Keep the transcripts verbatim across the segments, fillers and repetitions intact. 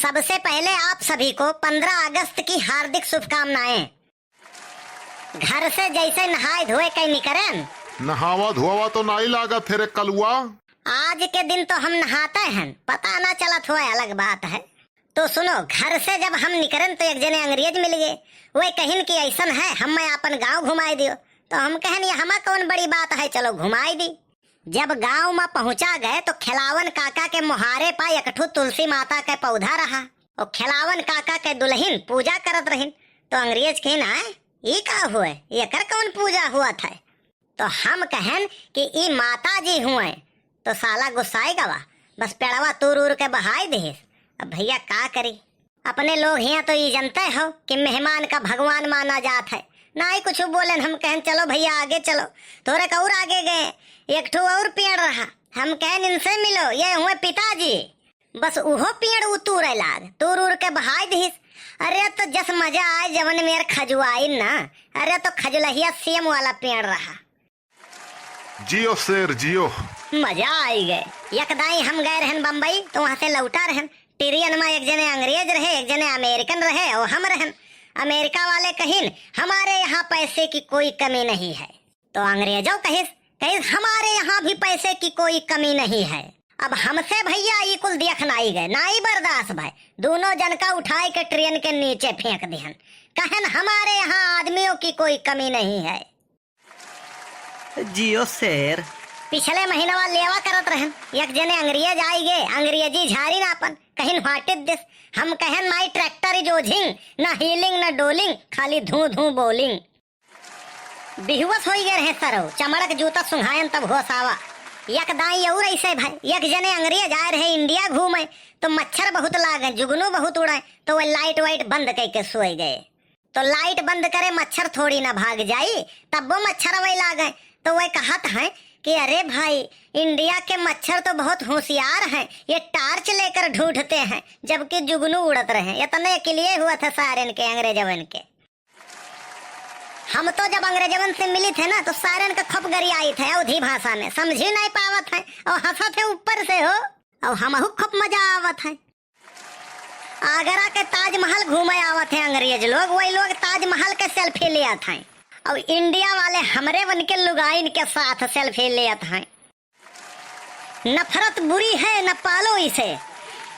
सबसे पहले आप सभी को पन्द्रह अगस्त की हार्दिक शुभकामनाएं। घर से जैसे नहाए धोए के निकरेन। नहावा धोवा तो नाई लागत है रे कलुआ। आज के दिन तो हम नहाते हैं, पता ना चलत हुआ, अलग बात है। तो सुनो, घर से जब हम निकरेन तो एक जने अंग्रेज मिल गए। वे कहिन कि ऐसन है, हमें आपन गांव घुमाए दियो। तो हम कहन, ये हमा कौन बड़ी बात है, चलो घुमाए दी। जब गांव में पहुंचा गए तो खिलावन काका के मोहारे पा एक ठो तुलसी माता के पौधा रहा। और खिलावन काका के दुल्हिन पूजा करत रहिन। तो अंग्रेज कहिन, आए, ई का हुए, एकर कौन पूजा हुआ था? तो हम कहन कि ई माता जी हुए। तो साला गुस्साए गवा, बस पेड़वा तूर उर के बहाए दिहिस। अब भैया का करी, अपने लोग हियां तो ई जनते हो कि मेहमान का भगवान माना जात है। ना ही कुछ बोलन, हम कहन चलो भैया आगे चलो। थोड़े और आगे गए, एक ठो और पेड़ रहा, हम कहन इनसे मिलो, ये हुए पिताजी। बस उहो पेड़ उतूरे लाग, तूर उर के बहाए दिहिस। अरे तो जस मजा आए जवन मेर खजुआइन ना। अरे तो खजुलहिया सेम वाला पेड़ रहा। जियो शेर, जियो। मजा आई गए। एक दाई हम गए रहन बम्बई, तो वहां से लौटा रहन। ट्रेन में एक जने अंग्रेज रहे, एक जने अमेरिकन रहे और हम रहन। अमेरिका वाले कहिन, हमारे यहाँ पैसे की कोई कमी नहीं है। तो अंग्रेजो कहिस, कहिस, हमारे यहाँ भी पैसे की कोई कमी नहीं है। अब हमसे भैया ई कुल देख नाई गए, नाई बर्दाश्त भय। दोनों जन का उठाए के ट्रेन के नीचे फेंक दिहन। कहन, हमारे यहाँ आदमियों की कोई कमी नहीं है। जियो शेर। पिछले महीनवा लेवा करत रहन, एक जने अंग्रेज आई गे, अंग्रेजी झारी ना अपन, कहिन, "What is this?" हम कहन, "My tractor is ozing, ना heeling ना doling, खाली धू धू bowling।" बेहुवस होई गए रहे सरौ, चमड़क जूता सुंघायन तब होश आवा। एक दाई और ऐसे भय, एक जने अंग्रेज आए रहे इंडिया घूमे, तो मच्छर बहुत लागे, जुगनू बहुत उड़े, तो वे लाइट वाइट बंद करके सोए गए। तो लाइट बंद करे, मच्छर थोड़ी ना भाग जाई, तब वो मच्छर वही लागे। तो वे कहत हैं कि अरे भाई, इंडिया के मच्छर तो बहुत होशियार हैं, ये टार्च लेकर ढूंढते हैं, जबकि जुगनू उड़त रहे। इतने के लिए हुआ था सारेन के, अंग्रेजवन के। हम तो जब अंग्रेजवन से मिली थे ना, तो सारेन का खूब गरियाई थे अवधी भाषा में, समझी नहीं पावत है और हंसत है ऊपर से हो, और हमहू खूब मजा आवत है। आगरा के ताजमहल घूमे आवत है अंग्रेज लोग, वही लोग ताजमहल के सेल्फी लेत हैं, और इंडिया वाले हमरे वन के लुगाइन के साथ सेल्फी लेत हैं। नफरत बुरी है, न पालो इसे।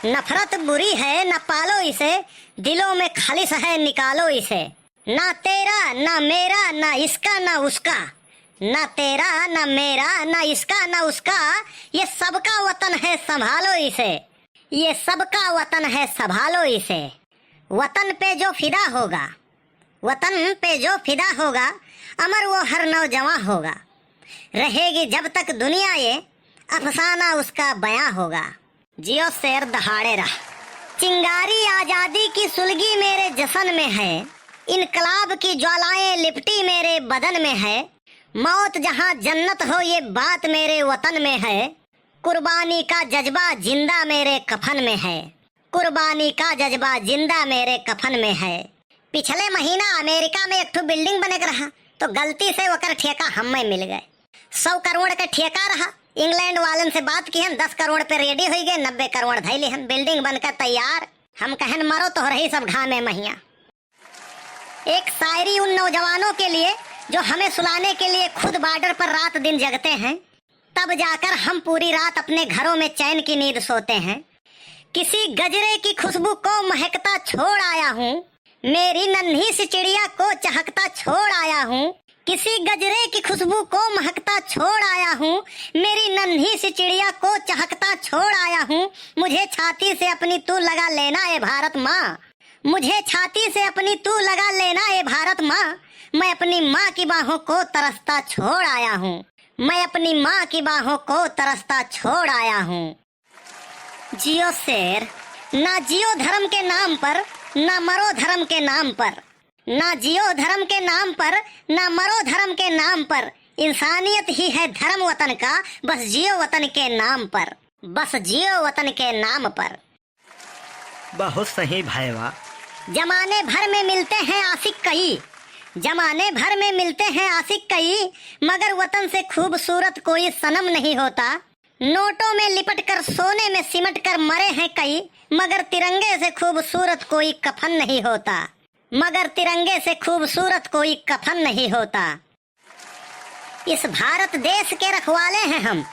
नफरत बुरी है, न पालो इसे। दिलों में खालिस है, निकालो इसे। ना तेरा, ना मेरा, ना इसका, ना उसका। ना तेरा, ना मेरा, ना इसका, ना उसका। ये सबका वतन है, संभालो इसे। ये सबका वतन है, संभालो इसे। वतन पे जो फिदा होगा, वतन पे जो फिदा होगा, अमर वो हर नौजवां होगा। रहेगी जब तक दुनिया ये, अफसाना उसका बयां होगा। जियो शेर दहाड़े रह। चिंगारी आजादी की सुलगी मेरे जसन में है, इनकलाब की ज्वालाएं लिपटी मेरे बदन में है। मौत जहां जन्नत हो ये बात मेरे वतन में है, कुर्बानी का जज्बा जिंदा मेरे कफन में है, कुर्बानी का जज्बा जिंदा मेरे कफन में है। पिछले महीना अमेरिका में एक ठो बिल्डिंग बने के रहा, तो गलती से ओकर ठेका हमें मिल गए। सौ करोड़ के ठेका रहा, इंग्लैंड वालन से बात किहन, दस करोड़ पे रेडी होई गए, नब्बे करोड़ धई लिहन, बिल्डिंग बनकर तैयार। हम कहन, मरो तोहरही सब घामे महिया। एक शायरी उन नौजवानों के लिए जो हमें सुलाने के लिए खुद बॉर्डर पर रात दिन जगते हैं, तब जाकर हम पूरी रात अपने घरों में चैन की नींद सोते हैं। किसी गजरे की खुशबू को महकता छोड़ आया हूँ, मेरी नन्ही सी चिड़िया को चहकता छोड़ आया हूँ। किसी गजरे की खुशबू को महकता छोड़ आया हूँ, मेरी नन्ही सी चिड़िया को चहकता छोड़ आया हूँ। मुझे छाती से अपनी तू लगा लेना ए भारत माँ, मुझे छाती से अपनी तू लगा लेना ए भारत माँ, मैं अपनी माँ की बाहों को तरसता छोड़ आया हूँ, मैं अपनी माँ की बाहों को तरसता छोड़ आया हूँ। जियो शेर, ना जियो धर्म के नाम पर, ना मरो धर्म के नाम पर, ना जियो धर्म के नाम पर, ना मरो धर्म के नाम पर। इंसानियत ही है धर्म वतन का, बस जियो वतन के नाम पर, बस जियो वतन के नाम पर। बहुत सही भाईवा। जमाने भर में मिलते हैं आशिक कई, जमाने भर में मिलते हैं आशिक कई, मगर वतन से खूबसूरत कोई सनम नहीं होता। नोटों में लिपट कर, सोने में सिमट कर मरे हैं कई, मगर तिरंगे से खूबसूरत कोई कफन नहीं होता। मगर तिरंगे से खूबसूरत कोई कफन नहीं होता। इस भारत देश के रखवाले हैं हम,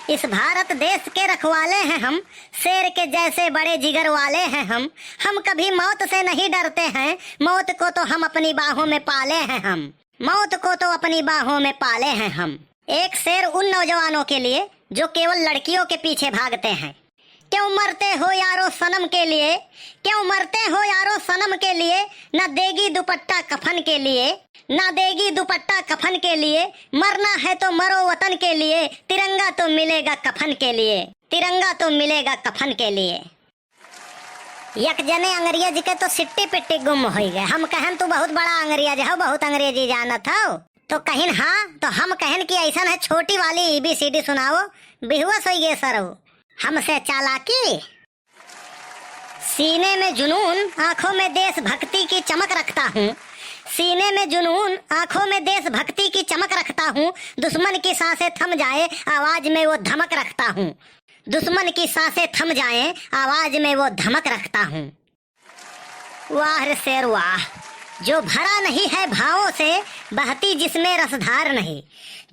इस भारत देश के रखवाले हैं हम, शेर के जैसे बड़े जिगर वाले हैं हम। हम कभी मौत से नहीं डरते हैं, मौत को तो हम अपनी बाहों में पाले हैं हम, मौत को तो अपनी बाहों में पाले हैं हम। एक शेर उन नौजवानों के लिए जो केवल लड़कियों के पीछे भागते हैं। क्यों मरते हो यारो सनम के लिए, क्यों मरते हो यारो सनम के लिए, ना देगी दुपट्टा कफन के लिए, ना देगी दुपट्टा कफन के लिए, मरना है तो मरो वतन के लिए, तिरंगा तो मिलेगा कफन के लिए, तिरंगा तो मिलेगा कफन के लिए। एक जने अंग्रेज के तो सिट्टी पिट्टी गुम होइ गए। हम कहन तू बहुत बड़ा अंग्रेज हो, बहुत अंग्रेजी जानत हो, तो कहिन हाँ, तो हम कहन कि ऐसन है छोटी वाली एबीसीडी सुनाओ, बेहोश होइ गए सरऊ। हमसे चालाकी। सीने में जुनून, आंखों में देशभक्ति की चमक रखता हूँ। सीने में जुनून, आंखों में देशभक्ति की चमक रखता हूँ। दुश्मन की सांसें थम जाए, आवाज में वो धमक रखता हूँ। दुश्मन की सांसें थम जाएं, आवाज में वो धमक रखता हूँ। वाह रे शेर वाह, जो भरा नहीं है भावों से, बहती जिसमें रसधार नहीं।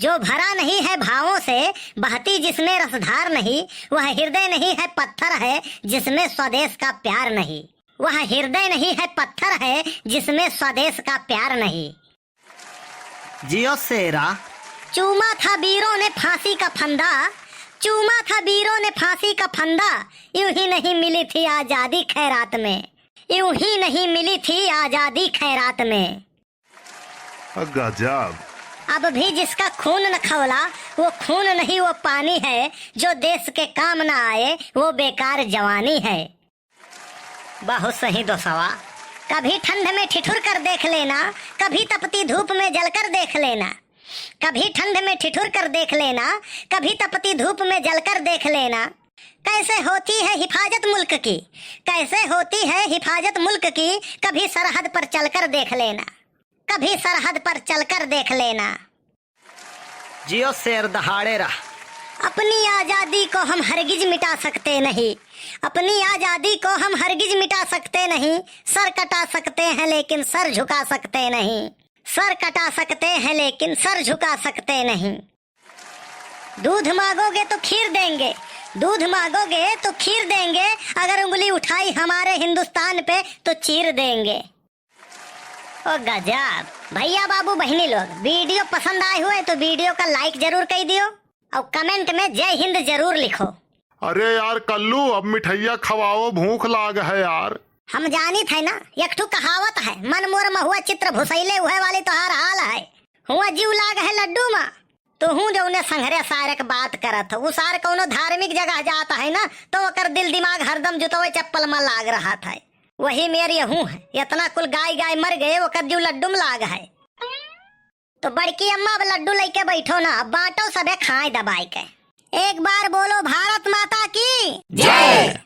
जो भरा नहीं है भावों से, बहती जिसमें रसधार नहीं, वह हृदय नहीं है, पत्थर है, जिसमें स्वदेश का प्यार नहीं। वह हृदय नहीं है, पत्थर है, जिसमें स्वदेश का प्यार नहीं। जियो शेरा। चूमा था वीरों ने फांसी का फंदा, चूमा था वीरों ने फांसी का फंदा, यूं ही नहीं मिली थी आजादी खैरात में, यूं ही नहीं मिली थी आजादी खैरात में। गजब। अब भी जिसका खून न खौला, वो खून नहीं, वो पानी है, जो देश के काम न आए, वो बेकार जवानी है। बहुत सही दोस्तवा। कभी ठंड में ठिठुर कर देख लेना, कभी तपती धूप में जलकर देख लेना। कभी ठंड में ठिठुर कर देख लेना, कभी तपती धूप में जलकर देख लेना। कैसे होती है हिफाजत मुल्क की, कैसे होती है हिफाजत मुल्क की, कभी सरहद पर चलकर देख लेना, कभी सरहद पर चलकर देख लेना। जियो शेर दहाड़े रह। अपनी आजादी को हम हरगिज मिटा सकते नहीं, अपनी आजादी को हम हरगिज मिटा सकते नहीं। सर कटा सकते हैं लेकिन सर झुका सकते नहीं, सर कटा सकते हैं लेकिन सर झुका सकते नहीं। दूध मांगोगे तो खीर देंगे, दूध मांगोगे तो खीर देंगे, अगर उंगली उठाई हमारे हिंदुस्तान पे तो चीर देंगे। ओ गजब। भैया बाबू बहिनी लोग, वीडियो पसंद आए हुए तो वीडियो का लाइक जरूर कइ दियो और कमेंट में जय हिंद जरूर लिखो। अरे यार कल्लू, अब मिठैया खवाओ, भूख लाग है यार। हम जानित है ना, एक ठू कहावत है, "मन मोर महुआ चित्र भुसैले उहे वाली तोहार हाल है।" हुआ जीव लाग है लड्डू मा, तो हूँ जौने संघरे सारे के बात करत हो, उ सार कौनो धार्मिक जगह जात है ना, तो ओकर दिल दिमाग हरदम जुतवे चप्पल मा लाग रहत है। वही मेर यहूँ है, इतना कुल गाय गाय मर गए, ओकर जीव लड्डू में लाग है। तो बड़की अम्मा अब लड्डू लइके बैठो ना, अब बांटो सबे खाए दबाए के। एक बार बोलो भारत माता की जय।